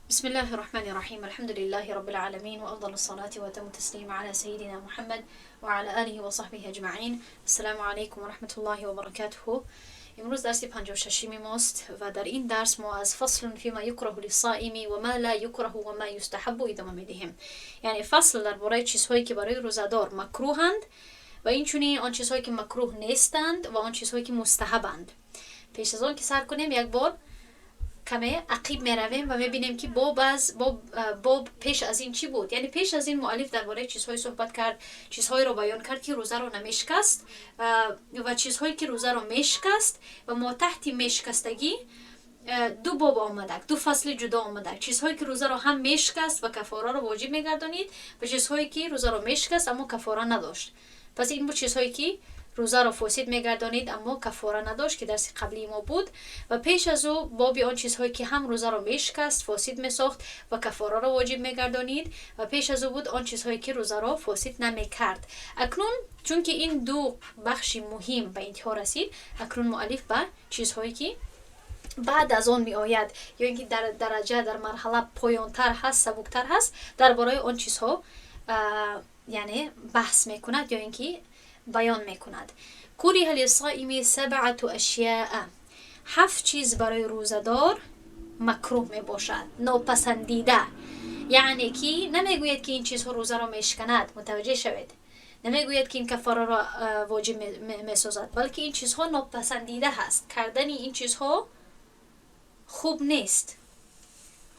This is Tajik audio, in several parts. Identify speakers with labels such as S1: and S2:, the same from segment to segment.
S1: بسم الله الرحمن الرحيم، الحمد لله رب العالمين، وأفضل الصلاة وأتم التسليم على سيدنا محمد وعلى آله وصحبه أجمعين. السلام عليكم ورحمة الله وبركاته. امروز درس 56 ماست و در این درس ما از فصل فيما يكره للصائم وما لا يكره وما يستحب ادامه میدهیم، یعنی فصل درباره چیزهایی که برای روزه‌دار مکروهند و اینچنین آن چیزهایی که مکروه نیستند و آن چیزهایی که مستحبند. پیش از آن که سر کنیم، یک بار کمی عقیب میرویم و میبینیم که باب از باب, باب پیش از این چی بود. یعنی پیش از این مؤلف درباره چیزهای صحبت کرد، چیزهایی رو بیان کرد که روزه رو نمیشکست و چیزهایی که روزه رو میشکست و ما تحت میشکستگی دو باب آمده، دو فصل جدا آمده: چیزهایی که روزه رو هم میشکست و کفاره رو واجب میگردانید و چیزهایی که روزه رو میشکست اما کفاره نداشت. پس این بود چیزهایی که روزه را فاسد میگردانید اما کفاره نداشت که درس قبلی ما بود و پیش از او بابی آن چیزهایی که هم روزه را میشکست، فاسد میساخت و کفاره را واجب میگردانید و پیش از او بود آن چیزهایی که روزه را فاسد نمیکرد. اکنون چون که این دو بخش مهم به انتها رسید، اکنون مؤلف به چیزهایی که بعد از آن می آید یا اینکه در درجه، در مرحله پایانتر هست، سبکتر هست، درباره آن چیزها یعنی بحث میکند یا اینکه بیان میکند. كره للصائم سبعة أشياء. هفت چیز برای روزه‌دار مکروه می باشد، ناپسندیده. یعنی که نمیگوید که این چیزها روزه را میشکند. متوجه شوید، نمیگوید که این کفاره را واجب میسازد، بلکه این چیزها ناپسندیده هست، کردن این چیزها خوب نیست.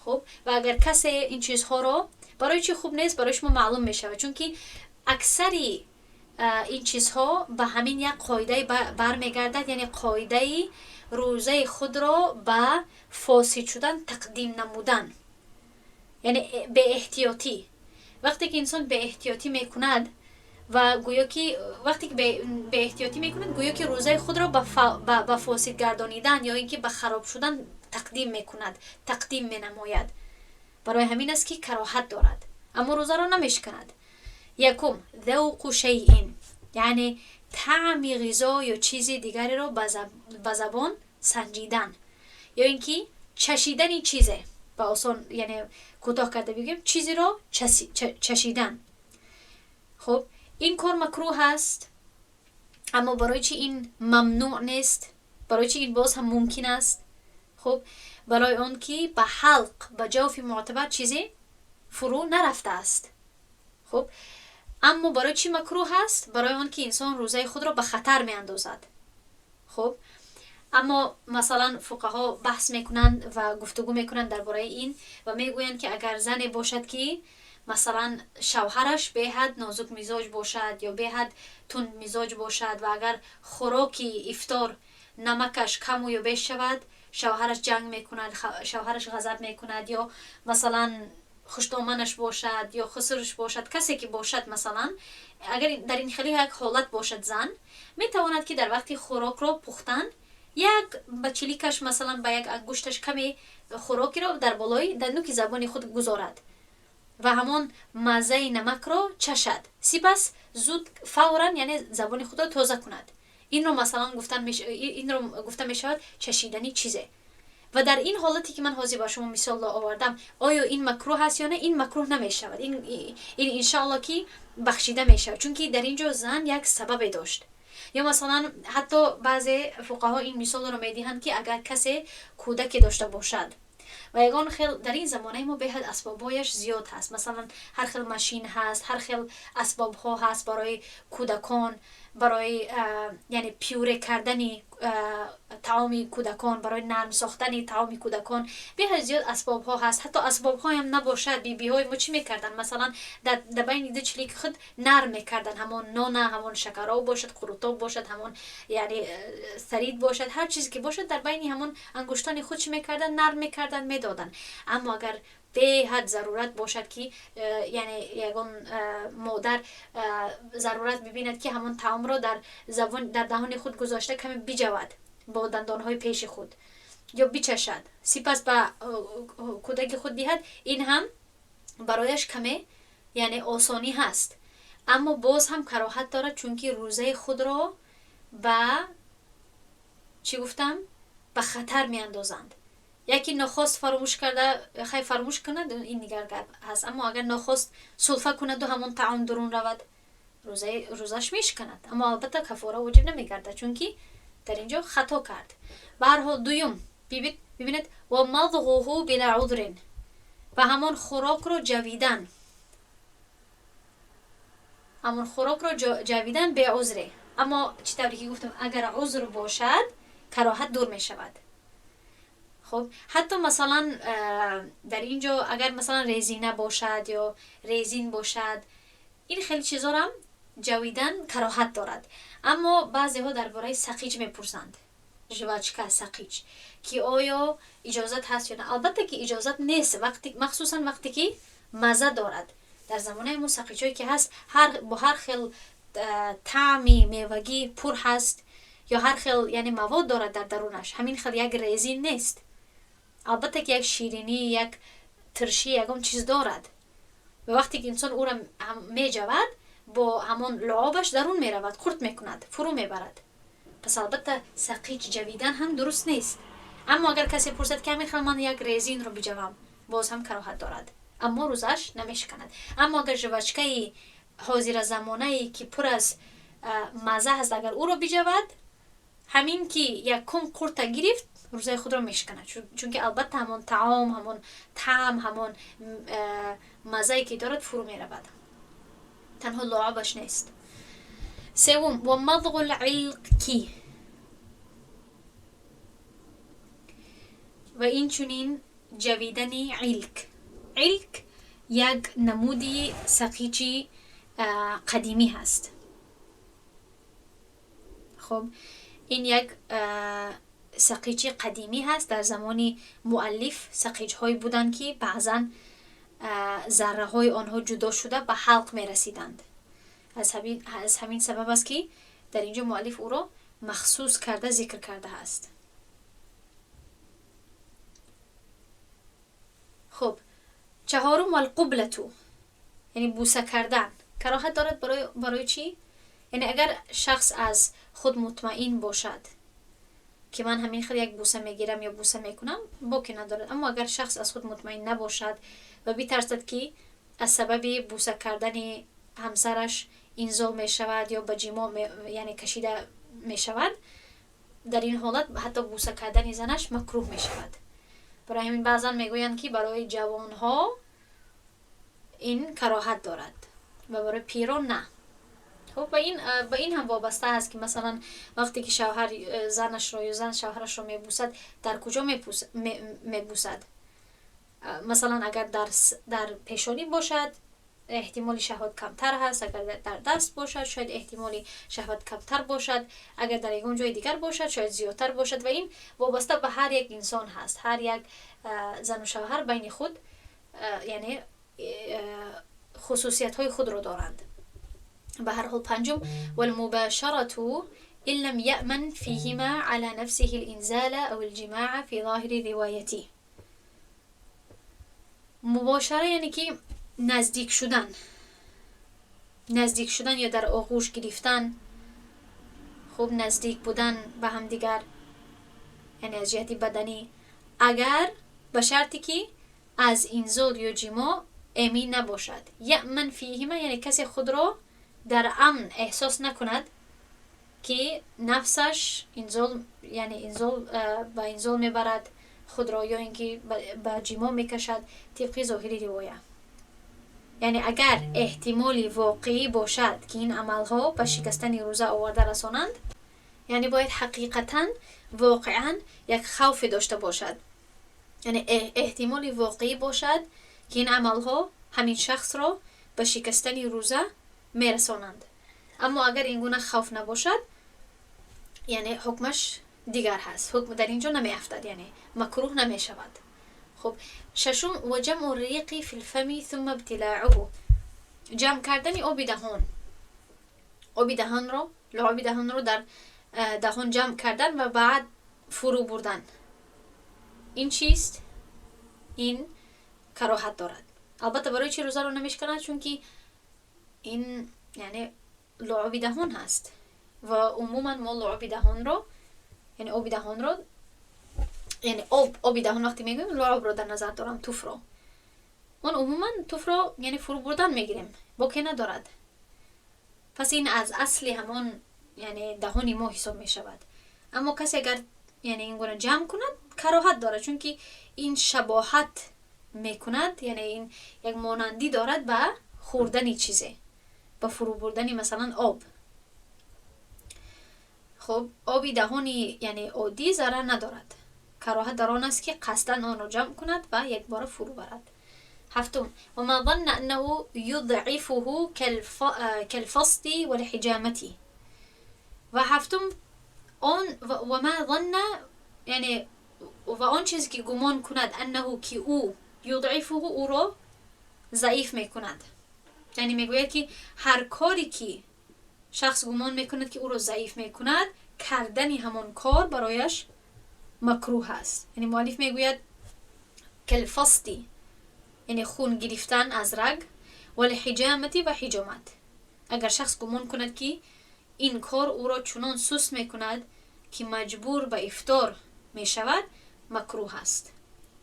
S1: خب، و اگر کسی این چیزها را، برای چی خوب نیست؟ برای شما معلوم میشود، چون که اکثری این چیزها به همین یک قاعده برمیگردد، یعنی قاعده روزه خود را به فاسد شدن تقدیم نمودن، یعنی بی احتیاطی. وقتی که انسان بی احتیاطی میکند و گویا که وقتی که بی احتیاطی میکند، گویا که روزه خود را به فاسد گردانیدن یا اینکه به خراب شدن تقدیم میکند، تقدیم مینماید. برای همین است که کراهت دارد اما روزه را نمیشکند. یکم، ذوق شيء، یعنی طعم غذا یا چیز دیگری را به زبان سنجیدن یا اینکه چشیدن چیزه. با آسان، یعنی کوتاه کرده بگیم، چیزی را چشیدن. خب، این کار مکروه است، اما برای چی این ممنوع نیست؟ برای چی این باز هم ممکن است؟ خب، برای آن که به حلق، به جوف معتبر چیزی فرو نرفته است. خب، اما برای چی مکروه است؟ برای آن که انسان روزه خود را به خطر می اندازد. خب، اما مثلا فقها بحث میکنند و گفتگو میکنند درباره این و میگویند که اگر زنی باشد که مثلا شوهرش به‌حد نازک مزاج باشد یا به‌حد تند مزاج باشد و اگر خوراکی افطار نمکش کم یا بیش شود، شوهرش جنگ میکند، شوهرش غضب میکند، یا مثلا خوشدامنش باشد یا خسرش باشد، کسی که باشد، مثلا اگر در این خیلی یک حالت باشد، زن میتواند که در وقتی خوراک را پختن یک به چلیکش، مثلا به یک انگشتش کمی خوراکی را در بالای در نوک زبان خود گذارد و همان مزه نمک را چشد، سپس زود فورا یعنی زبان خود را تازه کند. این را گفته می شود چشیدنی چیزه. و در این حالتی که من حاضر با شما مثال آوردم، آیا این مکروه هست یا نه؟ این مکروه نمی شود. این انشاءالله که بخشیده می شود، چون که در اینجا زن یک سبب داشت. یا مثلا حتی بعضی فقها این مثال رو میدهند که اگر کسی کودکی داشته باشد و یگان خیل، در این زمانه ما به‌حد اسبابایش زیاد هست، مثلا هر خیل ماشین هست، هر خیل اسباب ها هست برای کودکان، برای یعنی پیوره کردن طعام کودکان، برای نرم ساختن طعام کودکان به زیاد اسباب ها هست. حتی اسباب ها هم نباشد، بی بی های ما چی میکردن؟ مثلا در بین دو چلیک خود نرم میکردن، همون نان، همون شکراب باشد، قروتاب باشد، همون یعنی ثرید باشد، هر چیزی که باشد، در بین همون انگشتان خود چی میکردن؟ نرم میکردن، میدادن. اما اگر به حد ضرورت باشد که یعنی یگان مادر ضرورت ببیند که همون طعام را در زبان، در دهان خود گذاشته، کمی بجود با دندانهای پیش خود یا بچشد، سپس به کودک خود دهد، این هم برایش کمی یعنی آسانی هست، اما باز هم کراهت دارد، چونکه روزه خود را به چی گفتم؟ به خطر می اندازند. Яке нохост фаромӯш карда, хай, фаромӯш кунад, ин дигар гап ҳаст, аммо агар нохост сулфа кунаду ҳамон таом дурун равад, рӯзаш мешиканад, аммо албатта кафора воҷиб намегардад, чунки дар ин ҷо хато кард. Ба ҳар ҳол, дуюм, бибинед: ва мадғуҳу била узрин, ва ҳамон хӯрокро ҷавидан, ҳамон хӯрокро ҷавидан беузре. Аммо чӣ тавре ки гуфтам, агар узр бошад, кароҳат дур мешавад. Хуб, ҳатто масалан дар ин ҷо агар масалан резина бошад ё резин бошад, ин хеле чизорам ҷавидан кароҳат дорад. Аммо баъзеҳо дар бораи сақиҷ мепурсанд, жвачка, сақиҷ, ки оё иҷозат ҳаст ё на. Албатта ки иҷозат нест, вақти, махсусан вақте ки маза дорад. Дар замонаи мо сақиҷҳое ки ҳаст, бо ҳар хел таъми мевагӣ пур ҳаст ё ҳар хел, яъне, мавод дорад дар дарунаш. Ҳамин хел як резин нест. Албатта ки як ширинӣ, як тиршӣ, ягон чиз дорад ва вақте ки инсон ӯра меҷавад, бо ҳамон луобаш дарун меравад, қурт мекунад, фурӯ мебарад. Пас албатта сақиҷ ҷавидан ҳам дуруст нест. Аммо агар касе пурсад, ки ҳамин хел ман як резинро биҷавам, боз ҳам кароҳат дорад, аммо рӯзааш намешиканад. Аммо агар жвачкаи ҳозиразамонае, ки пур аз мазза ҳаст, агар ӯро биҷавад, ҳамин ки якум қурта гирифт, рӯзаи худро мешиканад, чунки албатта ҳамон таом, ҳамон таъм, ҳамон маззае ки дорад, фурӯ меравад, танҳо луобаш нест. Севум: ва мадғу лилки, ва инчунин ҷавидани илк. Илк як намуди сақиҷи қадимӣ ҳаст. Хуб, ин як сақиҷи қадимӣ ҳаст. Дар замони муаллиф сақиҷҳое буданд, ки баъзан зарраҳои онҳо ҷудо шуда ба ҳалқ мерасиданд. Аз ҳамин сабаб аст, ки дар ин ҷо муаллиф ӯро махсус карда зикр кардааст. Хуб, чаҳорум: валқублату, яъне буса кардан кароҳат дорад. Барои чӣ? Яъне агар шахс аз худ мутмаин бошад, ки ман ҳамин хел як буса мегирам ё буса мекунам, боке надорад. Аммо агар шахс аз худ мутмаин набошад ва битарсад, ки аз сабаби буса кардани ҳамсараш инзол мешавад ё ба ҷимоъ, яъне, кашида мешавад, дар ин ҳолат ҳатто буса кардани занаш макрӯҳ мешавад. Барои ҳамин баъзан мегӯянд, ки барои ҷавонҳо ин кароҳат дорад ва барои пирон на. Хуб, ба ин ҳам вобаста аст, ки масалан вақте ки шавҳар занашро ё зан шавҳарашро мебусад, дар куҷо мебусад. Масалан, агар дар пешонӣ бошад, эҳтимоли шаҳват камтар ҳаст, агар дар даст бошад, шояд эҳтимоли шаҳват камтар бошад, агар дар ягон ҷои дигар бошад, шояд зиёдтар бошад. Ва ин вобаста ба ҳар як инсон ҳаст. Ҳар як зану шавҳар байни худ, яъне, хусусиятҳои худро доранд. Ба ҳар ҳол, панҷум: валмубашарату ин лам яъман фиҳима ала нафсиҳи линзала ав лҷимаъа фи зоҳири ривоятӣ. Мубошара, яъне ки наздик шудан, наздик шудан ё дар оғӯш гирифтан, хуб, наздик будан ба ҳамдигар, яъне аз ҷиҳати баданӣ, агар ба шарте ки аз инзол ё ҷимоъ эмин набошад. Яъман фиҳима, яъне касе худро дар амн эҳсос накунад, ки нафсаш инзол, яъне инзол, ба инзол мебарад худро ё ин ки ба ҷимоъ мекашад, тибқи зоҳири ривоя. Яъне агар эҳтимоли воқеӣ бошад, ки ин амалҳо ба шикастани рӯза оварда расонанд, яъне бояд ҳақиқатан, воқеан як хавфе дошта бошад, яъне эҳтимоли воқеӣ бошад, ки ин амалҳо ҳамин шахсро ба шикастани рӯза мерасонанд. Аммо агар ин гуна хавф набошад, яъне ҳукмаш дигар ҳаст, ҳукм дар ин ҷо намеафтад, яъне макрӯҳ намешавад. Хуб, шашум: ва ҷамъу риқи фи лфами сумма ибтилаъуҳу, ҷамъ кардани оби даҳон, оби даҳонро, луоби даҳонро дар даҳон ҷамъ кардан ва баъд фурӯ бурдан. Ин чист? Ин кароҳат дорад. Албатта, барои чӣ рӯзаро намешиканад? Чунки ин, яъне, луоби даҳон ҳаст ва умуман мо луоби даҳонро, яъне оби даҳонро Яъне оби даҳон вақте мегӯем, луобро дар назар дорам, туфро. Он умуман туфро, яъне фурӯ бурдан мегирем, боке надорад. Пас ин аз асли ҳамон, яъне даҳони мо ҳисоб мешавад. Аммо касе агар, яъне, ин гуна ҷамъ кунад, кароҳат дорад, чунки ин шабоҳат мекунад, яъне ин як монандӣ дорад ба хӯрдани чизе, ба фурӯ бурдани, масалан, об. Хуб, оби даҳони, яъне, оддӣ зарар надорад. Кароҳат дар он аст, ки қасдан онро ҷамъ кунад ва якбора фурӯ барад. Ҳафтум: وما ظن أنه يضعفه كالفصد والحجامة. Ва ҳафтум он وما ظن, яъне ва он чизе ки гумон кунад, أنه, ки ӯ, يضعفه, ӯро заиф мекунад. Яъне мегӯяд, ки ҳар коре ки шахс гумон мекунад, ки ӯро заиф мекунад, кардани ҳамон кор барояш макрӯҳ аст. Яъне муаллиф мегӯяд: كالفصد, яъне хун гирифтан аз раг, والحجامة, ва ҳиҷомат. Агар шахс гумон кунад, ки ин кор ӯро чунон суст мекунад, ки маҷбур ба ифтор мешавад, макрӯҳ аст.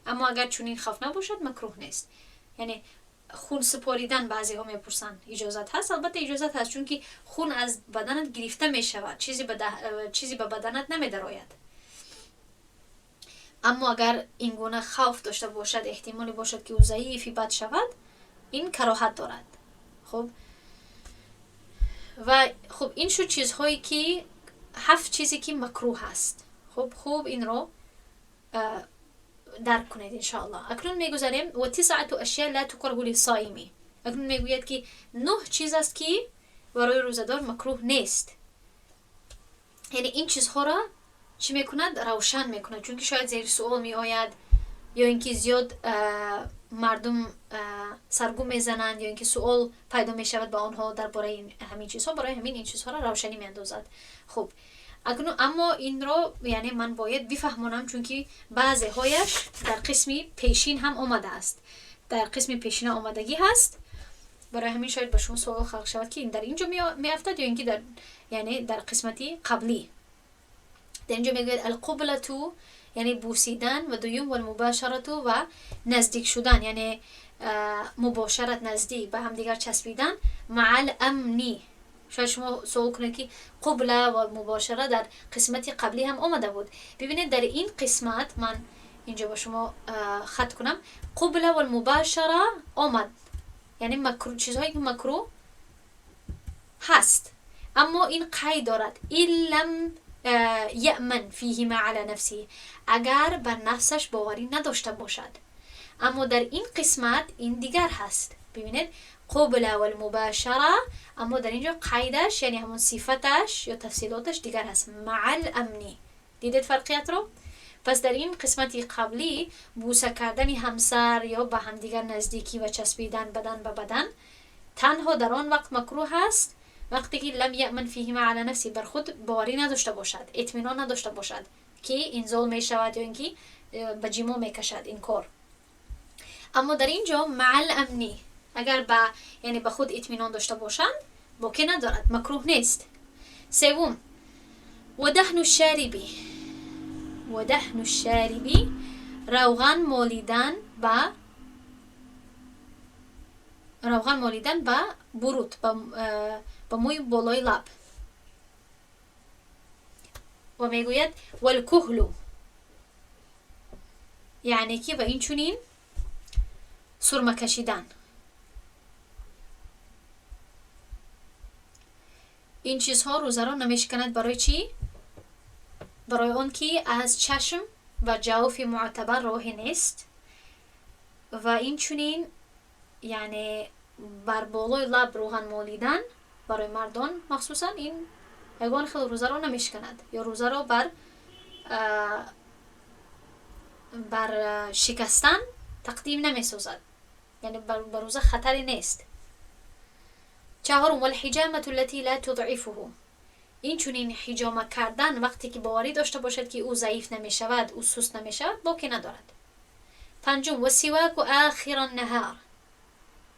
S1: Аммо агар чунин хавф набошад, макрӯҳ нест. Яъне хун супоридан, баъзеҳо мепурсанд, иҷозат ҳаст? Албатта, иҷозат ҳаст, чунки хун аз баданат гирифта мешавад, чизе ба баданат намедарояд. Аммо агар ин гуна хавф дошта бошад, эҳтимоле бошад, ки ӯ заифи бад шавад, ин кароҳат дорад. Хуб, ва хуб, ин шуд чизҳое ки, ҳафт чизе ки макрӯҳ аст. Хуб, хуб, инро дарк кунед, иншоаллоҳ. Акнун мегузарем: وتسعة أشياء لا تكره للصائم. Акнун мегӯяд, ки нӯҳ чиз аст, ки барои рӯзадор макрӯҳ нест. Яъне ин чизҳоро чӣ мекунад? Равшан мекунад, чунки шояд зери суол меояд ё ин ки зиёд мардум саргум мезананд, ё ин ки суол пайдо мешавад ба онҳо дар бораи ҳамин чизҳо. Барои ҳамин ин чизҳоро равшанӣ меандозад. Хуб, акнун аммо инро, яъне, ман бояд бифаҳмонам, чунки баъзеҳояш дар қисми пешин ҳам омадааст, дар қисми пешина омадагӣ ҳаст. Барои ҳамин шояд ба шумо суол халқ шавад, ки ин дар ин ҷо меафтад ё ин ки дар, яъне, дар қисмати қаблӣ. Дар ин ҷо мегӯяд: القبلة, яъне бусидан, ва дуюм والمباشرة, ва наздик шудан, яъне мубошарат, наздик ба ҳамдигар часпидан, مع الأمن. Шояд шумо суол кунед, ки قبلة ва мубошара дар қисмати қаблӣ ҳам омада буд. Бибинед, дар ин қисмат ман инҷо ба шумо хат кунам: قبلة والمباشرة омад, яъне чизҳое ки макрӯҳ ҳаст, аммо ин қайд дорад: إن لم يأمن فيهما على نفسه, агар бар нафсаш боварӣ надошта бошад. Аммо дар ин қисмат ин дигар ҳаст. Бибинед: قبلة والمباشرة, аммо дар ин ҷо қайдаш, яъне ҳамон сифаташ ё тафсилоташ дигар ҳаст: مع الأمن. Дидед фарқиятро? Пас дар ин қисмати қаблӣ бӯса кардани ҳамсар ё ба ҳамдигар наздикӣ ва часпидан бадан ба бадан танҳо дар он вақт макрӯҳ аст, вақте ки لم يأمن فيهما على نفسه, бар худ боварӣ надошта бошад, итминон надошта бошад, ки инзол мешавад ё ин ки ба ҷимоъ мекашад ин кор. Аммо дар ин ҷо مع الأمن, агар ба, яъне, ба худ итминон дошта бошанд, боке надорад, макрӯҳ нест. Севум: ودهن الشارب. ودهن الشارب, равған молидан ба бурут, ба мӯи болои лаб. Ва мегӯяд: والكحل, яъне ки ва инчунин сурма кашидан. Ин чизҳо рӯзаро намешиканад. Барои чӣ? Барои он ки аз чашм ба ҷавфи муътабар роҳе нест ва инчунин, яъне, бар болои лаб рӯған молидан барои мардон махсусан ин ягон хел рӯзаро намешиканад ё рӯзаро бар шикастан тақдим намесозад, яъне ба рӯза хатаре нест. Чаҳорум: والحجامة التي لا تضعفه. Инчунин ҳиҷома кардан, вақте ки боварӣ дошта бошад, ки ӯ заиф намешавад, ӯ суст намешавад, боке надорад. Панҷум: والسواك آخر النهار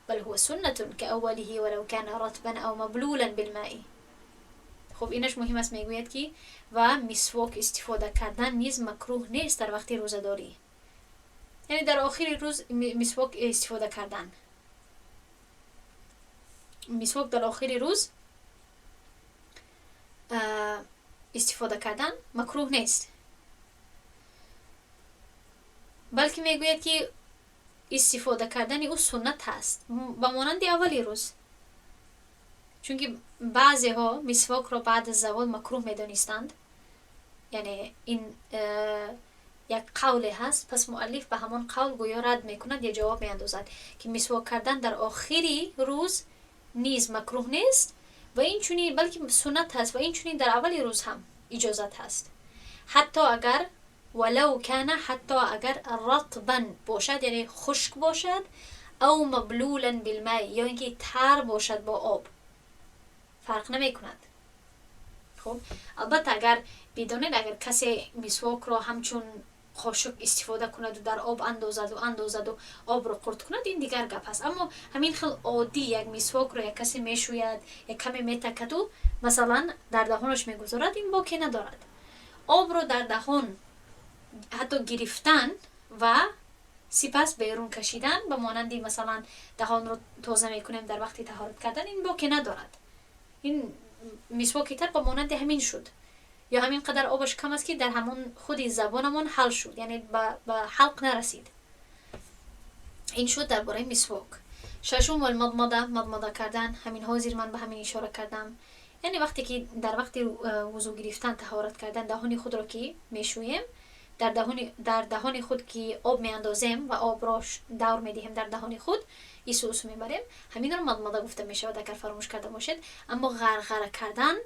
S1: بل هو سنة كأوله ولو كان رطبا أو مبلولا بالماء. Хуб, инаш муҳим аст, мегӯяд, ки ва мисвок истифода кардан низ макрӯҳ нест дар вақти рӯзадорӣ, яъне дар охири рӯз мисвок истифода кардан, мисвок дар охири рӯз истифода кардан макрӯҳ нест, балки мегӯяд, ки истифода кардани ӯ суннат аст, ба монанди аввали рӯз, чунки баъзеҳо мисвокро баъд аз завол макрӯҳ медонистанд, яъне ин як қавле ҳаст. Пас муаллиф ба ҳамон қавл гӯё рад мекунад ё ҷавоб меандозад, ки мисвок кардан дар охири рӯз низ макрӯҳ нест ва инчунин, балки суннат аст, ва инчунин дар аввали рӯз ҳам иҷозат ҳаст, ҳатто агар валав кана, ҳатто агар ратбан бошад, яъне хушк бошад, ав маблулан билмай, ё ин ки тар бошад бо об, фарқ намекунад. Хуб, албатта, агар бидонед, агар касе мисвокро ҳамчун қошуқ истифода кунаду дар об андозаду андозаду обро қурт кунад, ин дигар гап аст. Аммо ҳамин хел оддӣ як мисвокро як касе мешӯяд, як каме метакаду масалан дар даҳонаш мегузорад, ин боке надорад. Обро дар даҳон ҳатто гирифтан ва сипас берун кашидан, ба монанди масалан даҳонро тоза мекунем дар вақти таҳорат кардан, ин боке надорад. Ин мисвоки тар ба монанди ҳамин шуд ё ҳамин қадар обаш кам аст, ки дар ҳамон худи забонамон ҳал шуд, яъне ба ҳалқ нарасид. Ин шуд дар бораи мисвок. Шашум: валмадмада, мадмада кардан. Ҳамин ҳозир ман ба ҳамин ишора кардам, яъне вақте ки дар вақти вузӯ гирифтан, таҳорат кардан, даҳони худро ки мешӯем, дар даҳони худ ки об меандозем ва обро давр медиҳем дар даҳони худ, ису усу мебарем, ҳаминро мадмада гуфта мешавад, агар фаромӯш карда бошед. Аммо ғарғара кардан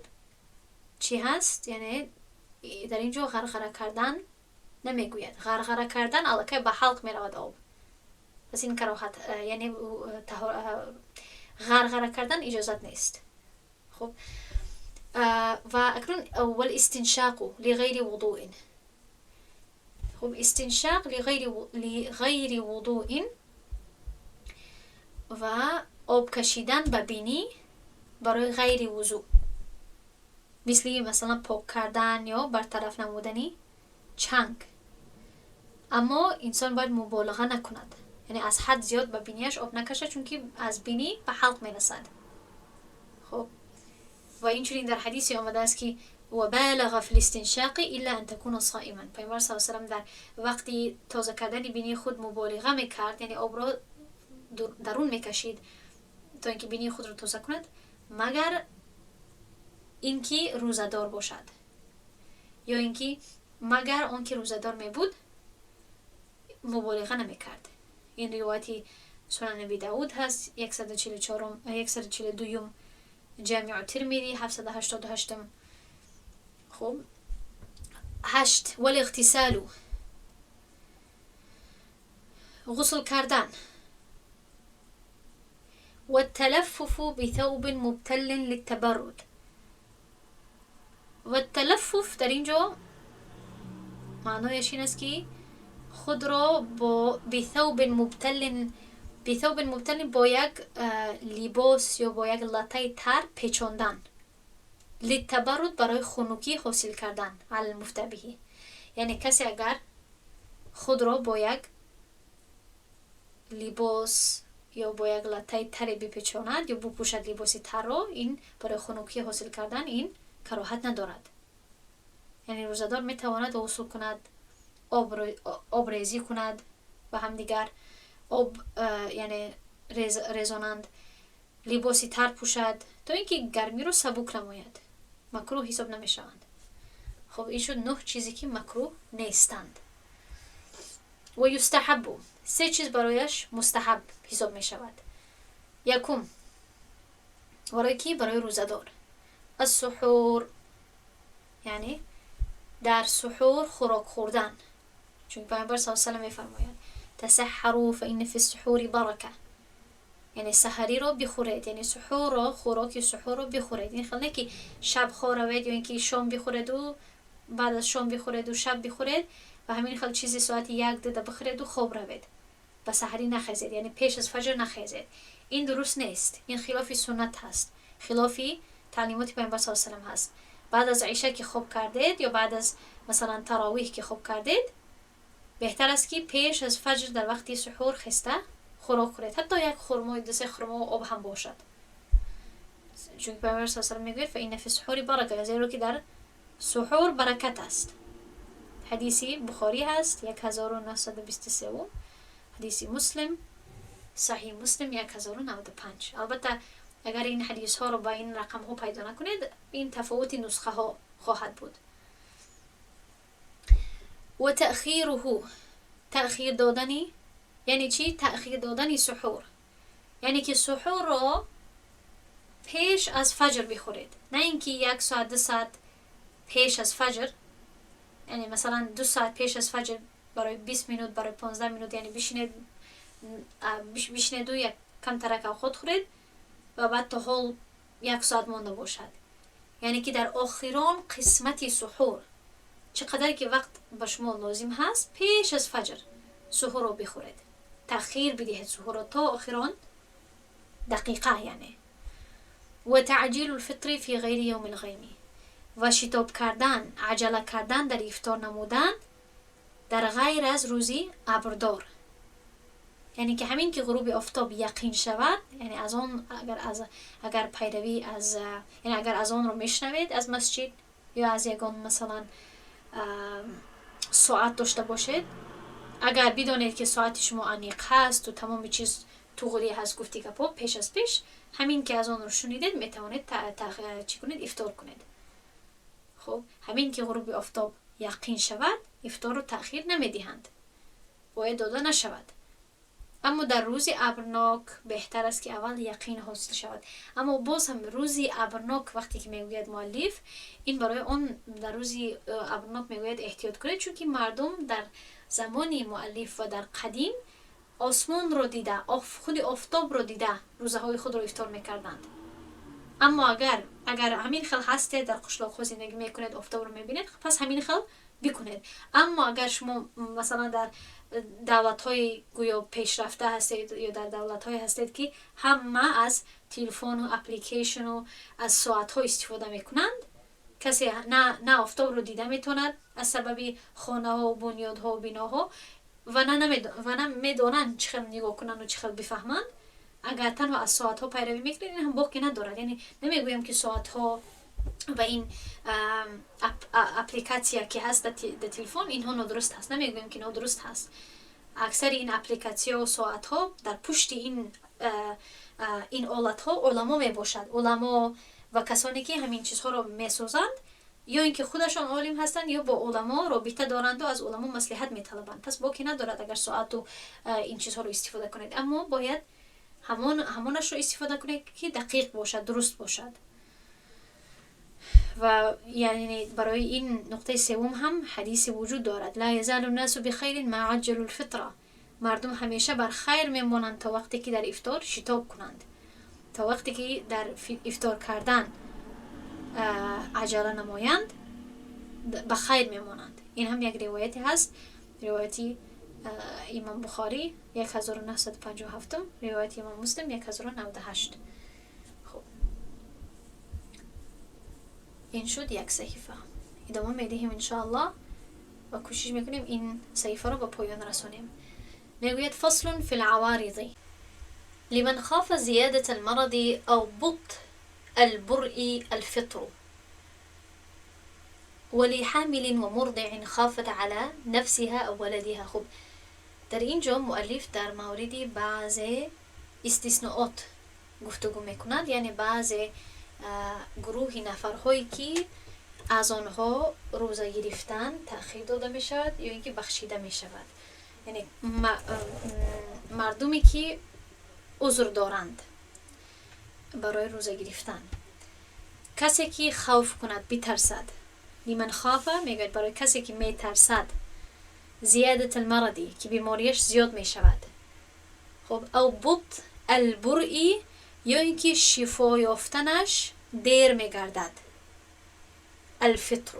S1: чӣ ҳаст? Яъне дар ин ҷо ғарғара кардан намегӯяд. Ғарғара кардан аллакай ба ҳалқ меравад об, пас ин кароҳат, яъне ғарғара кардан иҷозат нест. Хуб, ва акнун валистиншақу лиғайри вудуин. Хуб, истиншақ лиғайри вудуин ва об кашидан ба бинӣ барои ғайри вузӯ, мисли масалан пок кардан ё бартараф намудани чанг. Аммо инсон бояд муболиға накунад, яъне аз ҳад зиёд ба бинияш об накашад, чунки аз бинӣ ба ҳалқ мерасад. Хуб, ва инчунин дар ҳадисе омадааст, ки وبالغ في الاستنشاق إلا أن تكون صائما. Пайғамбар صلى الله عليه дар вақти тоза кардани бинии худ муболиға мекард, яъне обро дарун мекашид, то ин ки бинии худро тоза кунад, магар ин ки рӯзадор бошад, ё ин ки магар он ки рӯзадор мебуд, муболиға намекард. Ин ривояти Сунан Аби Давуд ҳаст, 142-юм, Ҷамиу Тирмиди, 788-ум. Хуб, ҳашт: валиғтисалу, ғусл кардан, والتلفف بثوب مبتل للتبرد. والتلفف дар ин ҷо маънояш ин аст, ки худро бо بثوب مبتل، بثوب مبتل, бо як либос ё бо як латаи тар печондан, للتبرد, барои хунукӣ ҳосил кардан, على المفتى به. Яъне касе агар худро бо як либос ё бо як латаи таре бипечонад ё бупӯшад либоси тарро, ин барои хунукӣ ҳосил кардан, ин кароҳат надорад. Яъне рӯзадор метавонад ғусл кунад, обрезӣ кунад, ба ҳамдигар об яъне резонанд, либоси тар пӯшад, то ин ки гармиро сабук намояд, макрӯҳ ҳисоб намешаванд. Хуб, ин шуд нӯҳ чизе, ки макрӯҳ нестанд. ويستحب, се чиз барояш мустаҳаб ҳисоб мешавад. Якум, барои кӣ? Барои рӯзадор: السحور, яъне дар суҳур хӯрок хӯрдан, чунки Пайғамбар صلى الله عليه وسلم мефармояд: تسحروا فإن في السحور بركة. Яъне саҳариро бихӯред, яъне суҳурро, хӯроки суҳурро бихӯред. Ин хел не, ки шаб хоравед ё ин ки шом бихӯреду баъд аз шом бихӯреду шаб бихӯред ва ҳамин хел чизи соати як дуда бихӯреду хоб равед, ба саҳарӣ нахезед, яъне пеш аз фаҷр нахезед. Ин дуруст нест, ин хилофи суннат ҳаст, хилофи таълимоти Пайғамбар صلى الله عليه وسلم ҳаст. بعد از عشا که خوب کردید یا بعد از مثلا تراویح که خوب کردید، بهتر است که پیش از فجر در وقتی سحور خسته خوراک خورید، حتی یک خرما، دو سه خرما و آب هم باشد. چون پیامبر صلی الله علیه و میگوید فان فی السحور برکه، زیرا که در سحور برکت است. حدیثی بخاری هست 1923، حدیث مسلم، صحیح مسلم 1095. البته اگر این حدیث ها رو با این رقم ها پیدا نکنید، این تفاوت نسخه ها خواهد بود. و تأخیره، تأخیر دادنی یعنی چی؟ تأخیر دادنی سحور، یعنی که سحور رو پیش از فجر بخورید، نه اینکه یک ساعت 2 ساعت پیش از فجر، یعنی مثلا 2 ساعت پیش از فجر برای 20 minute، برای 15 minute، یعنی بشینید و یک کم ترک خود خورید و بعد تا حال یک ساعت مانده باشد. یعنی که در آخران قسمت سحور، چقدر که وقت به شما لازم هست، پیش از فجر سحور رو بخورید، تأخیر بدهید سحور رو تا آخران دقیقه یعنی. و تعجیل الفطر فی غیر یوم الغیم، و شتاب کردن، عجله کردن در افطار نمودن در غیر از روزی ابردار، یعنی که همین که غروب آفتاب یقین شود، یعنی از آن اگر پیروی از، یعنی اگر از آن رو میشنوید از مسجد یا از یگان مثلا ساعت داشته باشید، اگر بدانید که ساعت شما انیق هست و تمام چیز تغری هست، گفتی گپا، پیش از پیش همین که از آن رو شنیدید میتوانید چی کنید؟ افطار کنید. خب، همین که غروب آفتاب یقین شود، افطار رو تأخیر نمیدهند، باید داده نشود. اما در روز ابرناک بهتر است که اول یقین حاصل شود. اما باز هم روزی ابرناک وقتی که میگوید مؤلف، این برای آن در روزی ابرناک میگوید احتیاط کنید، چون که مردم در زمان مؤلف و در قدیم آسمان رو دیده، خود آفتاب رو دیده روزه های خود رو افطار میکردند. اما اگر همین خل هستید، در قشلاق ها زندگی میکنید، آفتاب رو میبینید، پس همین خل بکنید. اما اگر شما مثلا در دولت های گویا پیشرفته هستید یا در دولت های هستید که همه از تلفن و اپلیکیشن و از ساعت ها استفاده میکنند، کسی نه آفتاب رو دیده میتوند از سبب خانه ها و بنیادها و بناها و نه میدانند چه خیلی نگاه کنند و چه خیلی بفهمند، اگر تنها از ساعت ها پیروی میکنید، این هم باقی ندارد. یعنی نمیگویم که ساعت ها و این اپلیکاتسیا که هست در تلفن اینها نادرست هست. نمیگویم که نادرست هست. اکثر این اپلیکاتسیا و ساعت ها در پشت این آلت ها علما می باشد، علما و کسانی که همین چیزها رو میسازند، یا اینکه خودشان عالم هستند یا با علما رابطه دارند و از علما مصلحت میطلبند. پس باکی ندارد اگر ساعت و این چیزها رو استفاده کنید، اما باید همانش رو استفاده کنید که دقیق باشد، درست باشد. و یعنی برای این نقطه سوم هم حدیث وجود دارد: لا یزال الناس بخیر ما عجلوا الفطر. مردم همیشه بر خیر میمانند تا وقتی که در افطار شتاب کنند، تا وقتی که در افطار کردن عجله نمایند به خیر میمانند. این هم یک روایتی هست، روایتی امام بخاری 1957، روایت امام مسلم 1098. خب، این شد یک صحیفه. ادامه میدهیم انشاءالله و کوشش میکنیم این صحیفه رو به پایان رسونیم. میگوید: فصل في العوارض لمن خاف زيادة المرض أو بطء البرء الفطر، ولحامل ومرضع خافت على نفسها أو ولدها. خب، در اینجا مؤلف در مورد بعض استثناءات گفتگو میکند، یعنی بعض گروه نفرهایی که از آنها روزه گرفتن تأخیر داده می شود یا اینکه بخشیده می شود، یعنی مردمی که عذر دارند برای روزه گرفتن. کسی که خوف کند، بترسد، لمن خاف، میگوید برای کسی که میترسد زیادة المرض، که بیماریش زیاد می شود، خب، او بطء البرء، یا اینکه شفا یافتنش دیر میگردد، الفطر،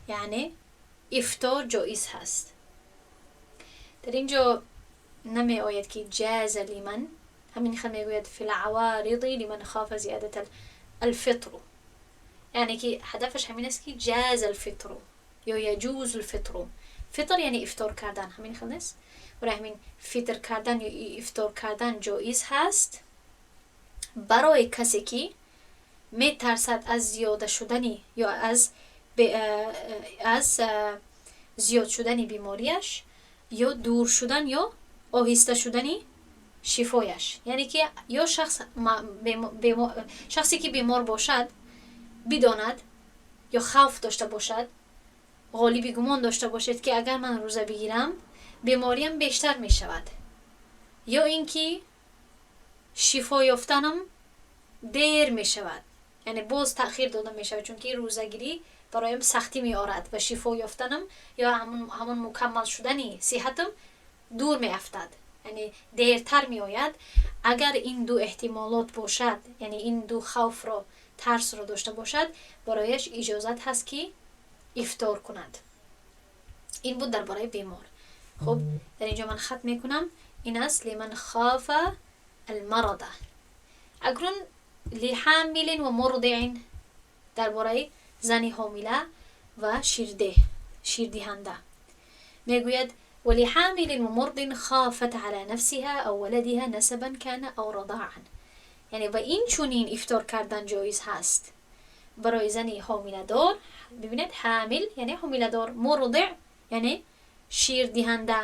S1: یعنی افطار جایز هست. در اینجا نمی آید که جاز لمن، همین خل میگوید فی العوارض لمن خاف زیادة الفطر. یعنی که هدفش همین است که جاز الفطر یا یجوز الفطر. فطر یعنی افطار کردن، همین خیلی نیست؟ برای همین فطر کردن یا افطار کردن جایز هست برای کسی که میترسد از زیاده شدنی یا از زیاد شدن بیماریش یا دور شدن یا آهسته شدن شفایش. یعنی که یا شخصی که بیمار باشد بداند یا خوف داشته باشد، غالب گمان داشته باشد که اگر من روزه بگیرم بیماریم بیشتر می شود یا اینکه شفا یافتنم دیر می شود، یعنی باز تأخیر داده می شود، چون که روزگیری برایم سختی می آرد و شفا یافتنم یا همون مکمل شدن صحتم دور می افتد، یعنی دیرتر می آید. اگر این دو احتمالات باشد، یعنی این دو خوف را، ترس را داشته باشد، برایش اجازت هست که افطار کند. این بود درباره بیمار. خب در اینجا من ختم میکنم. این است لمن خاف المرض. اکنون لحامل و مرضع، درباره زن حامله و شیردهنده میگوید ولحامل ومرض خافت على نفسها او ولدها نسبا كان او رضاعا. یعنی و این چونین افطار کردن جایز هست برای زن حامله دار. ببینید حامل یعنی حامله دار، مرضع یعنی شیر دهنده،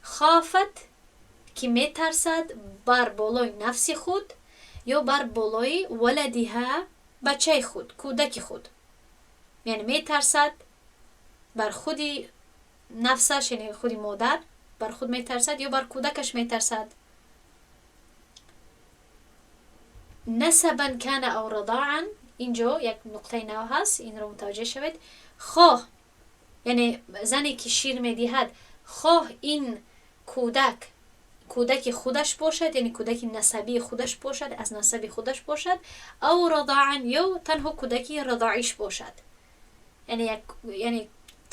S1: خافت که میترسد بر بالای نفس خود یا بر بالای ولدها بچه خود، کودک خود، یعنی میترسد بر خودی نفسش، یعنی خودی مادر بر خود میترسد یا بر کودکش میترسد. نسبا کان او رضاعا، اینجا یک نقطه نو هست، این رو متوجه شوید. خواه یعنی زنی که شیر میدهد، خواه این کودک کودک خودش باشد، یعنی کودک نسبی خودش باشد، از نسب خودش باشد، او رضاعا یا تنها کودک رضاعیش باشد، یعنی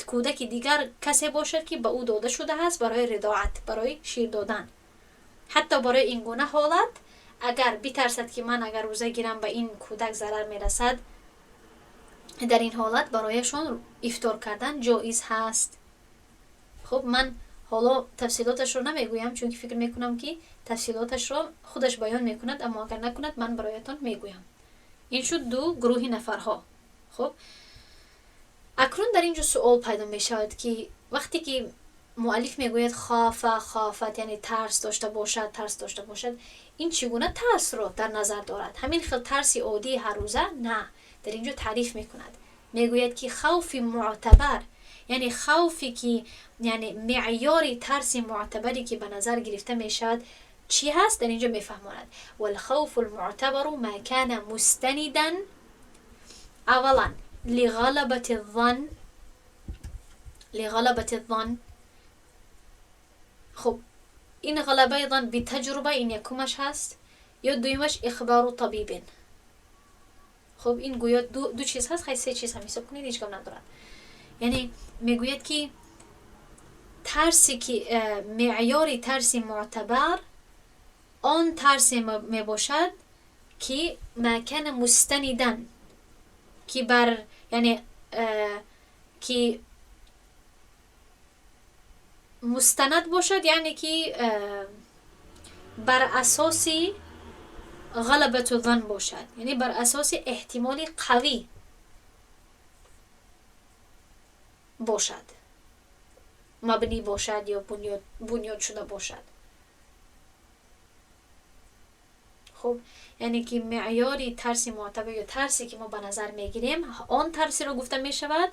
S1: کودک دیگر کسی باشد که به او داده شده است برای رضاعت، برای شیر دادن. حتی برای این گونه حالت اگر بترسد که من اگر روزه گیرم به این کودک ضرر میرسد، در این حالت برایشان افطار کردن جایز هست. خب من حالا تفصیلاتش رو نمیگویم چون که فکر میکنم که تفصیلاتش رو خودش بیان میکند، اما اگر نکند من برایتان میگویم. این شد دو گروه نفرها. خب اکنون در اینجا سوال پیدا میشود که وقتی که مؤلف میگوید خاف خافت، یعنی ترس داشته باشد، ترس داشته باشد، این چگونه ترس رو در نظر دارد؟ همین خیلی ترس عادی هر روزه؟ نه، در اینجا تعریف میکند، میگوید که خوف معتبر، یعنی خوفی که یعنی معیار ترس معتبری که به نظر گرفته میشود چی هست؟ در اینجا میفهماند والخوف المعتبر ما كان مستندا اولا لغلبة الظن، لغلبة الظن. خب این غلبه ظن بتجربه، این یکمش هست، یا دویمش اخبار طبیب. خب این گویا دو چیز هست، خیلی سه چیز هم حساب کنید هیچ کم ندارد. یعنی میگوید که ترسی که معیار ترس معتبر آن ترس میباشد که مکان مستندن، که بر یعنی که مستند باشد، یعنی که بر اساس غلبة الظن باشد، یعنی بر اساس احتمال قوی باشد، مبنی باشد یا بنیاد شده باشد. خب یعنی که معیاری ترس معتبر یا ترسی که ما به نظر میگیریم آن ترسی رو گفته میشود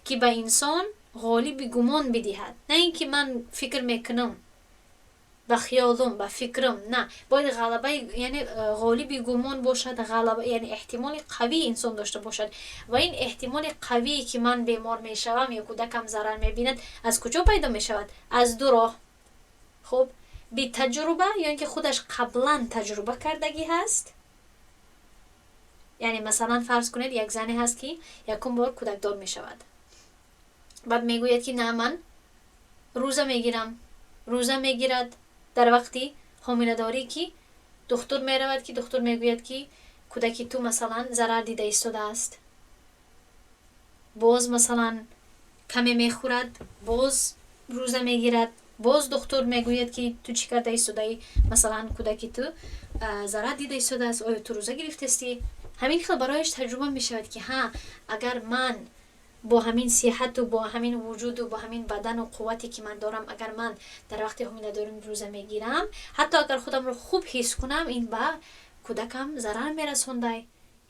S1: که به انسان غالب گمان بدهد، نه اینکه من فکر میکنم به خیالم به فکرم، نه، باید غلبه یعنی غالب گمان باشد، غلبه یعنی احتمال قوی انسان داشته باشد. و این احتمال قوی که من بیمار میشوم یا کودکم ضرر میبیند از کجا پیدا میشود؟ از دو راه. خب بی تجربه، یا اینکه خودش قبلا تجربه کردگی هست، یعنی مثلا فرض کنید یک زنی هست که یکم بار کودکدار میشود، بعد میگوید که نه من روزه میگیرم، روزه میگیرد در وقتی حامله داری که دکتر میرود که دکتر میگوید که Кӯдаки ту, масалан, зарар дида истодааст, боз, масалан, каме мехӯрад, боз рӯза мегирад, боз духтур мегӯяд, ки ту чӣ карда истодаӣ, масалан, кӯдаки ту зарар дида истодааст, оё ту рӯза гирифтастӣ? Ҳамин хел барояш таҷруба мешавад, ки ҳа, агар ман бо ҳамин сиҳату бо ҳамин вуҷуду бо ҳамин бадану қуввате, ки ман дорам, агар ман дар вақти ҳомиладорӣ рӯза мегирам, ҳатто агар худамро хуб ҳис кунам, ин ба кӯдакам зарар мерасондай.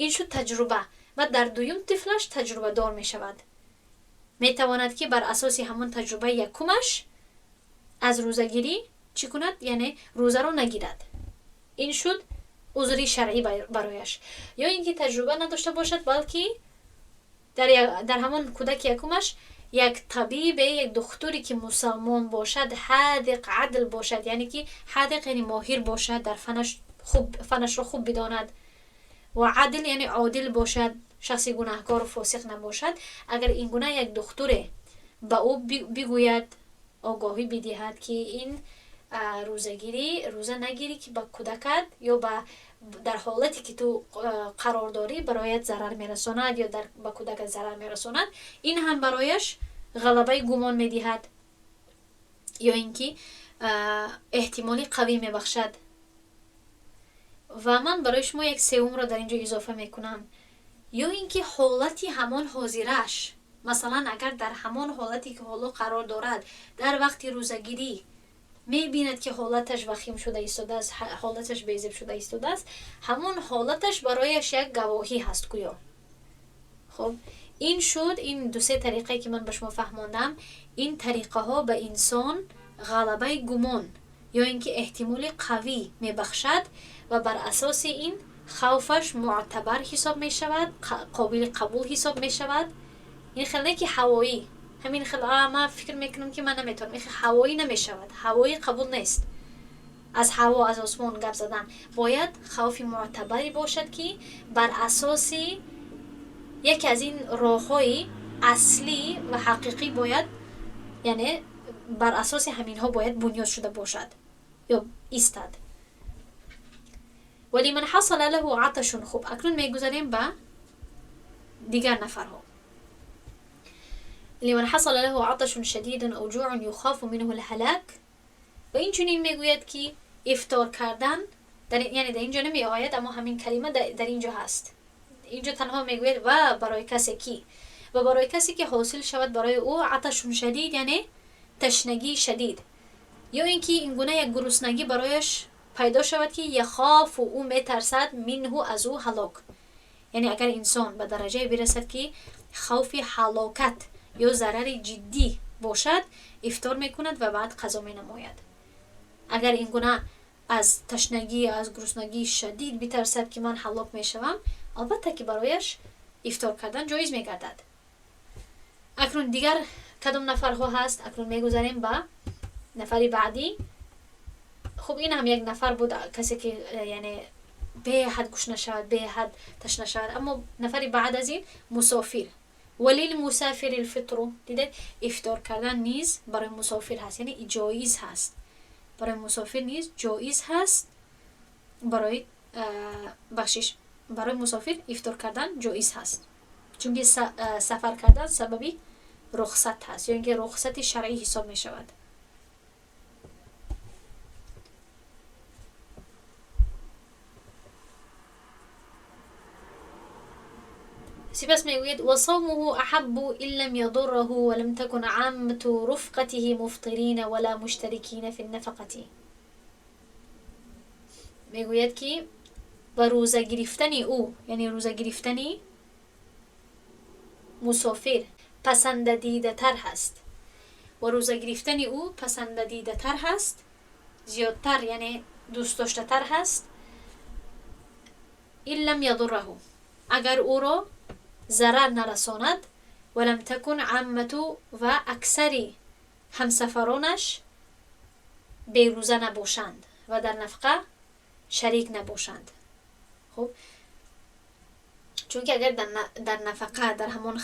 S1: Ин шуд таҷруба ва дар дуюм тифлаш таҷрубадор мешавад, метавонад, ки бар асоси ҳамон таҷрубаи якумаш аз рӯзагирӣ чӣ кунад, яъне рӯзаро нагирад. Ин шуд узри шаръӣ барояш. Ё ин ки таҷруба надошта бошад, балки дар ҳамон кӯдаки якумаш як табибе, як духтуре, ки мусалмон бошад, ҳадиқ, адл бошад, яъне ки ҳадиқ яъне моҳир бошад дар фанаш, хуб фанашро хуб бидонад, ва адл яъне одил бошад, шахси гунаҳкору фосиқ набошад. Агар ин гуна як духтуре ба ӯ бигӯяд, огоҳӣ бидиҳад, ки ин рӯзагирӣ, рӯза нагирӣ, ки ба кӯдакат ё ба дар ҳолате, ки ту қарор дорӣ, бароят зарар мерасонад ё ба кӯдакат зарар мерасонад, ин ҳам барояш ғалабаи гумон медиҳад ё ин ки эҳтимоли қавӣ мебахшад. Ва ман барои шумо як сеюмро дар ин ҷо изофа мекунам: ё ин ки ҳолати ҳамон ҳозираш. Масалан, агар дар ҳамон ҳолате, ки ҳоло қарор дорад, дар вақти рӯзагирӣ мебинад, ки ҳолаташ вахим шуда истодааст, ҳолаташ безеб шуда истодааст, ҳамон ҳолаташ барояш як гавоҳӣ ҳаст гӯё. Хуб, ин шуд ин дусе тариқае, ки ман ба шумо фаҳмондам. Ин тариқаҳо ба инсон ғалабаи гумон ё ин ки эҳтимоли қавӣ мебахшад ва бар асоси ин хавфаш муътабар ҳисоб мешавад, қобили қабул ҳисоб мешавад. Ин хел не, ки ҳавоӣ, ҳамин хел ман фикр мекунам, ки ман наметавонам, ин хел ҳавоӣ намешавад, ҳавоӣ қабул нест. Аз ҳаво, аз осмон гап задан. Бояд хавфи муътабаре бошад, ки бар асоси яке аз ин роҳҳои аслӣ ва ҳақиқӣ бояд, яъне бар асоси ҳаминҳо бояд бунёд шуда бошад ё истад. ولمن حصل له عطش. Хуб, акнун мегузарем ба дигар нафарҳо. لمن حصل له عطش شديد أو جوع يخاف منه الهلاك. و این چنین میگوید که افطار کردن در، یعنی در اینجا نمی آید، اما همین کلمه در اینجا هست. اینجا تنها میگوید و برای کسی که حاصل شود برای او عطش شدید، یعنی تشنگی شدید، یا اینکه این گونه یک گرسنگی برایش پیدا شود که يخاف، او میترسد، منه، از او هلاک. یعنی اگر انسان به درجه برسد که خوف هلاکت یا ضرر جدی باشد، افطار میکند و بعد قضا می نماید. اگر این گونه از تشنگی، از گرسنگی شدید بترسد که من هلاک میشوم، албатта ки барояш ифтор кардан ҷоиз мегардад. Акнун дигар кадом нафарҳо ҳаст? Акнун мегузарем ба нафари баъдӣ. Хуб, ин ҳам як нафар буд, касе ки яъне беҳад гушна шавад, беҳад ташна шавад. Аммо нафари баъд аз ин мусофир. وللمسافر الفطر. Дидед, ифтор кардан низ барои мусофир ҳаст, яъне ҷоиз ҳаст барои мусофир, низ ҷоиз ҳаст барои, бахшиш, барои мусофир ифтор кардан ҷоиз ҳаст, чунки сафар кардан сабаби рухсат ҳаст ё ин ки рухсати шаръӣ ҳисоб мешавад. Сипас мегӯяд: وصومه أحب إن لم يضره ولم تكن عامة رفقته مفطرين ولا مشتركين في النفقة. Мегӯяд, ки ба рӯза гирифтани ӯ, яъне рӯза гирифтани мусофир пасандадидатар ҳаст ва рӯза гирифтани ӯ пасандадидатар ҳаст, зиёдтар, яъне дӯстдоштатар ҳаст. إن لم يضره، агар ӯро зарар нарасонад, ولم تكن عامة، ва аксари ҳамсафаронаш берӯза набошанд ва дар нафқа шарик набошанд. Хуб, чунки агар дар нафақа, дар ҳамон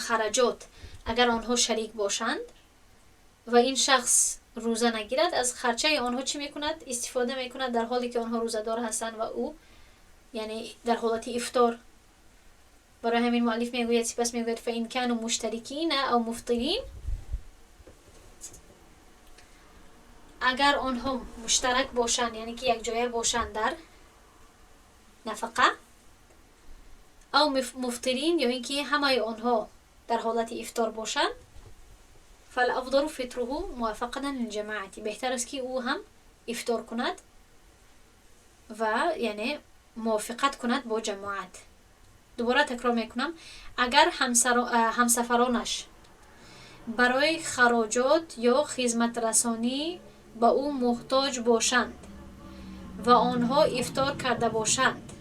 S1: хараҷот агар онҳо шарик бошанд ва ин шахс рӯза нагирад, аз харчаи онҳо чӣ мекунад? Истифода мекунад, дар ҳоле ки онҳо рӯзадор ҳастанд ва ӯ یعنی در حالت افطار. برای همین مؤلف میگوید، سپس میگوید فإن كانوا مشترکین او مفطرین، اگر آنها مشترک باشند، یعنی که یک جایه باشند در نفقه، او مفطرین یا اینکه همه آنها در حالت افطار باشند، فالافضل فطره موافقا للجماعة، بهتر است که او هم افطار کند و یعنی موافقت کند با جماعت. دوباره تکرار میکنم، اگر همسفرانش برای خراجات یا خدمت رسانی به او محتاج باشند و آنها افطار کرده باشند،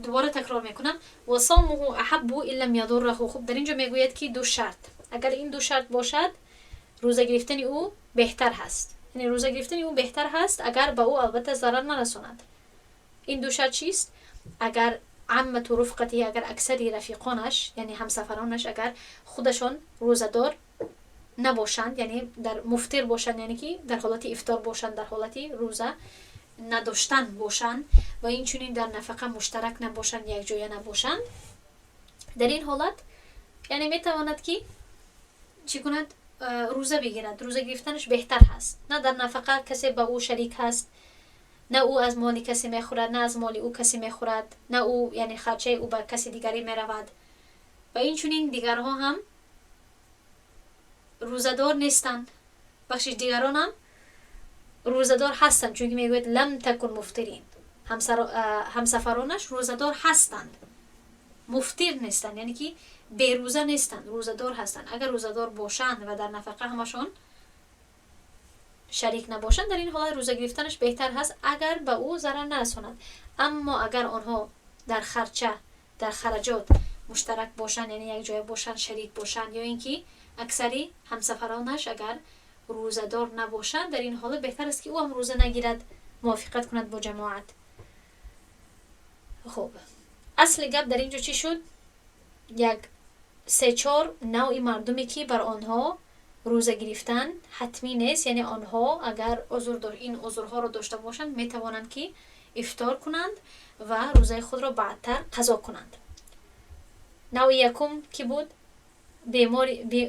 S1: دوباره تکرار میکنم، و صومه احب ان لم یضره. خب در اینجا میگوید که دو شرط، اگر این دو شرط باشد روزه گرفتن او بهتر هست، یعنی روزه گرفتن او بهتر هست اگر به او البته ضرر نرساند. این دو شرط چیست؟ اگر عامة رفقته، اگر اکثری رفیقانش یعنی همسفرانش اگر خودشان روزه‌دار نباشند، یعنی در مفطر باشند، یعنی که در حالت افطار باشند، در حالت روزه نداشتن باشند و این چنین در نفقه مشترک نباشند، یک جایه نباشند، در این حالت یعنی میتواند که چی کند؟ روزه بگیرد. روزه گرفتنش بهتر هست. نه در نفقه کسی با او شریک هست، نه او از مال کسی میخورد، نه از مال او کسی میخورد، نه او یعنی خرچه او به کسی دیگری میرود و این چنین دیگرها هم روزه‌دار نیستند. بخشش دیگران هم روزه‌دار هستند، چون که میگوید لم تکن مفطرین، همسفرانش روزه‌دار هستند، مفطر نیستند، یعنی که بیروزه نیستند، روزه‌دار هستند. اگر روزه‌دار باشند و در نفقه همشون شریک نباشند، در این حالت روزه گرفتنش بهتر هست اگر به او ضرر نرساند. اما اگر آنها در خرچه، در خرجات مشترک باشند، یعنی یک جای باشند، شریک باشند، یا اینکه اکثری همسفرانش اگر روزه‌دار نباشند، در این حالت بهتر است که او هم روزه نگیرد، موافقت کند با جماعت. خب اصل گپ در اینجا چی شد؟ یک سه چهار نوع مردمی که بر آنها روزه گرفتن حتمی نیست، یعنی آنها اگر این عذرها رو داشته باشند میتوانند که افطار کنند و روزه خود را بعدتر قضا کنند. نوع یکم که بود؟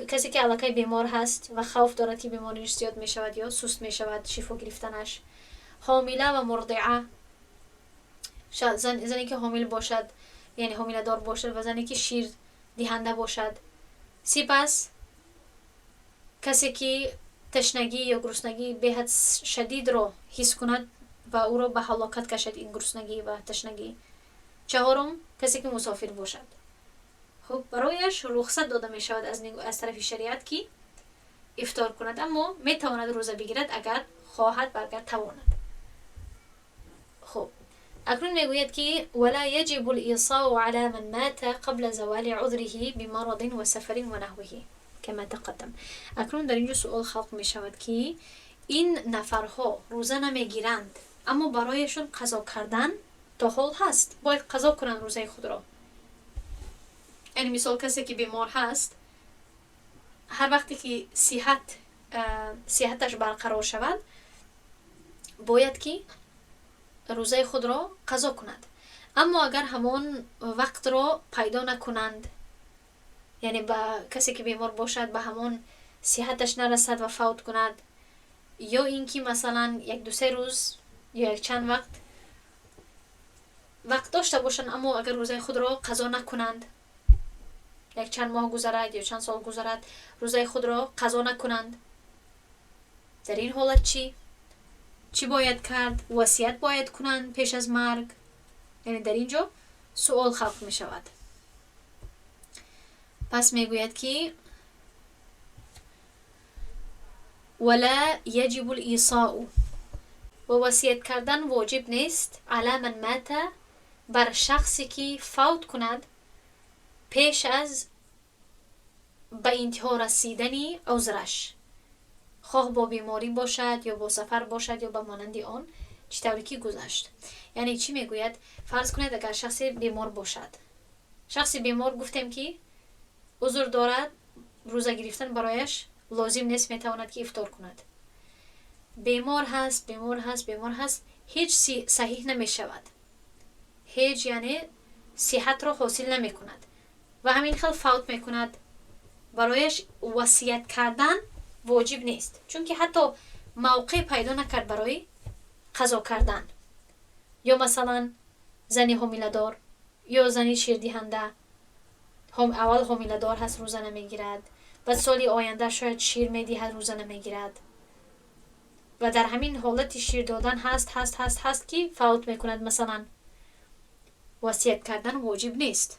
S1: کسی که علاقه بیمار هست و خوف دارد که بیماریش زیاد می شود یا سست می شود شفا گرفتنش. حامله و مرضعه، زنی که حامل باشد یعنی حامله دار باشد و زنی که شیر دهنده باشد. سپس کسی که تشنگی یا گرسنگی به حد شدید را حس کند و او را به هلاکت کشد این گرسنگی و تشنگی. چهارم کسی که مسافر باشد. خب برایش رخصت داده می شود از طرف شریعت که افطار کند، اما می تواند روزه بگیرد اگر خواهد و اگر تواند. خب اکنون میگوید که ولا يجب الإيصاء على من مات قبل زوال عذره بمرض وسفر ونحوه كما تقدم. اکنون در اینجا سوال خلق می شود که این نفرها روزه نمیگیرند اما برایشون قضا کردن تا حال هست، باید قضا کنند روزه خود را. یعنی مثال کسی که بیمار هست، هر وقتی که صحتش برقرار شود باید که روزه خود را قضا کند. اما اگر همان وقت را پیدا نکنند، یعنی به کسی که بیمار باشد به همان صحتش نرسد و فوت کند، یا اینکه مثلا یک دو سه روز یا یک چند وقت داشته باشند، اما اگر روزه خود را قضا نکنند، یک چند ماه گذرد یا چند سال گذرد روزه خود را قضا نکنند، در این حالت چی باید کرد؟ وصیت باید کنند پیش از مرگ؟ یعنی در اینجا سوال خلق می شود. پس می گوید که ولا یجب الایصاء، و وصیت کردن واجب نیست علی من مات، بر شخصی که فوت کند پیش از به انتها رسیدن عذرش، خواه با بیماری باشد یا با سفر باشد یا به مانند آن، چطوری که گذشت. یعنی چی میگوید؟ فرض کنید اگر شخصی بیمار باشد، شخصی بیمار گفتیم که عذر دارد، روزه گرفتن برایش Лозим нест, метавонад ки ифтор кунад. Бемор ҳаст, бемор ҳаст, бемор ҳаст, ҳеҷ саҳиҳ намешавад, ҳеҷ яъне сиҳатро ҳосил намекунад ва ҳамин хел фавт мекунад. Барояш васият кардан воҷиб нест, чунки ҳатто мавқеъ пайдо накард барои қазо кардан. Ё масалан зани ҳомиладор ё зани ширдиҳанда, аввал ҳомиладор ҳаст, рӯза намегирад, баъд соли оянда шояд шир медиҳад, рӯза намегирад ва дар ҳамин ҳолати шир додан ҳаст ҳаст ҳаст ҳаст ки фавт мекунад. Масалан, васият кардан воҷиб нест,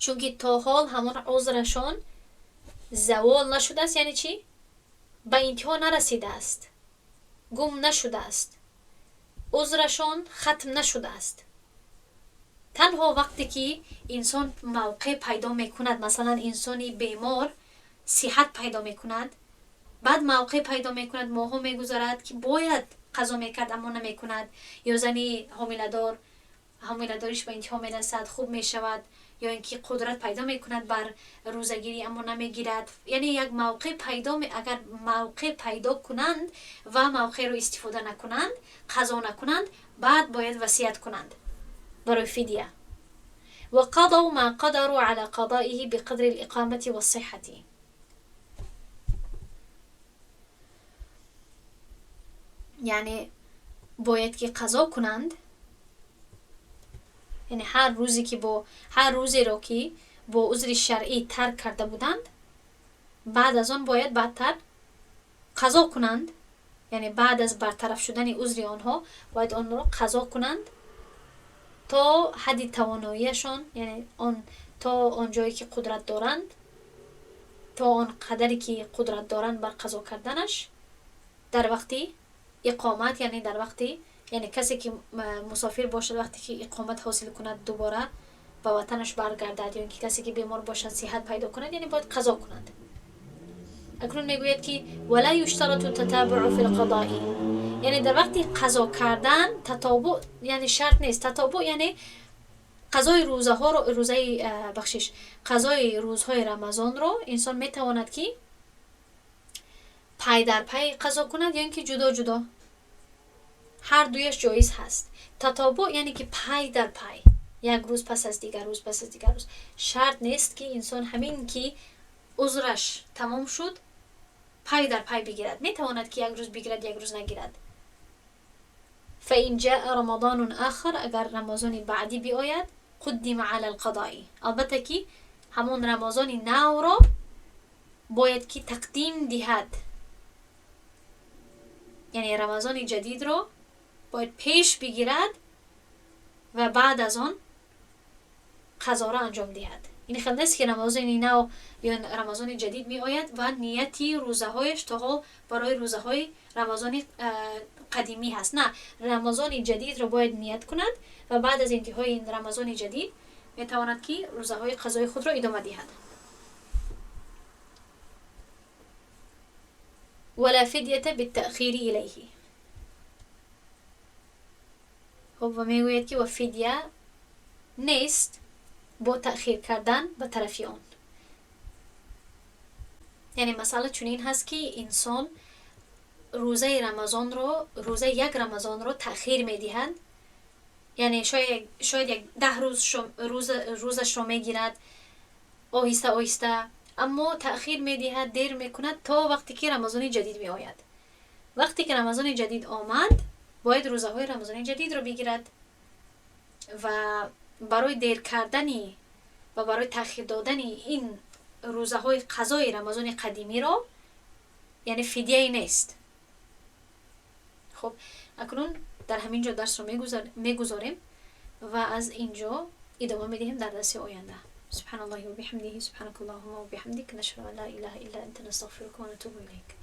S1: чунки то ҳол ҳамон узрашон завол нашудааст, яъне чӣ? Ба интиҳо нарасидааст, гум нашудааст, узрашон хатм нашудааст. Танҳо вақте ки инсон мавқеъ пайдо мекунад, масалан инсони бемор сиҳат пайдо мекунад, баъд мавқеъ пайдо мекунад, моҳҳо мегузарад ки бояд қазо мекард, аммо намекунад. Ё зани ҳомиладор, ҳомиладориш ба интиҳо мерасад, хуб мешавад, ё ин ки қудрат пайдо мекунад бар рӯзагирӣ, аммо намегирад. Яъне як мавқеъ пайдо, агар мавқеъ пайдо кунанд ва мавқеъро истифода накунанд, қазо накунанд, баъд бояд васият кунанд барои фидия. وقضوا ما قدروا على قضائه بقدر الإقامة والصحة. یعنی باید که قضا کنند، یعنی هر روزی که با هر روزی رو که با عذر شرعی ترک کرده بودند، بعد از آن باید بعدتر قضا کنند. یعنی بعد از برطرف شدن عذر آنها باید آن را قضا کنند تا حد تواناییشان، یعنی آن تا آن جایی که قدرت دارند، تا آن قدری که قدرت دارند بر قضا کردنش در وقتی اقامت، یعنی در وقتی، یعنی کسی که مسافر باشد وقتی که اقامت حاصل کند دوباره به وطنش برگردد، یا اینکه کسی که بیمار باشد صحت پیدا کند، یعنی باید قضا کند. اکنون میگوید که ولا یشترط التتابع فی القضاء، یعنی در وقتی قضا کردن تتابع یعنی شرط نیست. تتابع یعنی قضای روزه ها رو، روزه بخشش، قضای روزهای رمضان رو انسان میتواند که پای در پای قضا کند یا اینکه جدا جدا، هر دویش جایز هست. تتابع یعنی که پای در پای، یک روز پس از دیگر روز پس از دیگر روز. شرط نیست که انسان همین که عذرش تمام شد پای در پای بگیرد، میتواند که یک روز بگیرد یک روز نگیرد. فإن جاء رمضان آخر، اگر رمضان بعدی بیاید، قدم على القضاء، البته که همون رمضان نو را باید که تقدیم دهد، یعنی رمضان جدید رو باید پیش بگیرد و بعد از آن قضا را انجام دهد. این خیلی نیست که رمضان نو یا رمضان جدید می آید و نیتی روزه هایش تا حال برای روزه های رمضان قدیمی هست. نه، رمضان جدید رو باید نیت کند و بعد از انتهای این رمضان جدید می تواند که روزه های قضای خود را ادامه دهد. ولا فدیه بالتأخیر الیه. خب و میگوید که و فدیه نیست با تأخیر کردن به طرف آن. یعنی مسئله چنین هست که انسان روزه رمضان رو، روزه یک رمضان رو تأخیر میدهند، یعنی شاید یک 10 روز روزش رو میگیرد آهسته آهسته، اما تأخیر میدهد، دیر میکند تا وقتی که رمضان جدید میآید. وقتی که رمضان جدید آمد باید روزه های رمضان جدید رو بگیرد و برای دیر کردنی و برای تأخیر دادن این روزه های قضای رمضان قدیمی رو یعنی فدیه نیست. خب اکنون در همین جا درس رو میگذاریم و از اینجا ادامه میدهیم در درس آینده. سبحان الله و بحمده، سبحانك اللهم و بحمدك، نشهد ان لا اله الا انت، نستغفرك و نتوب الیک.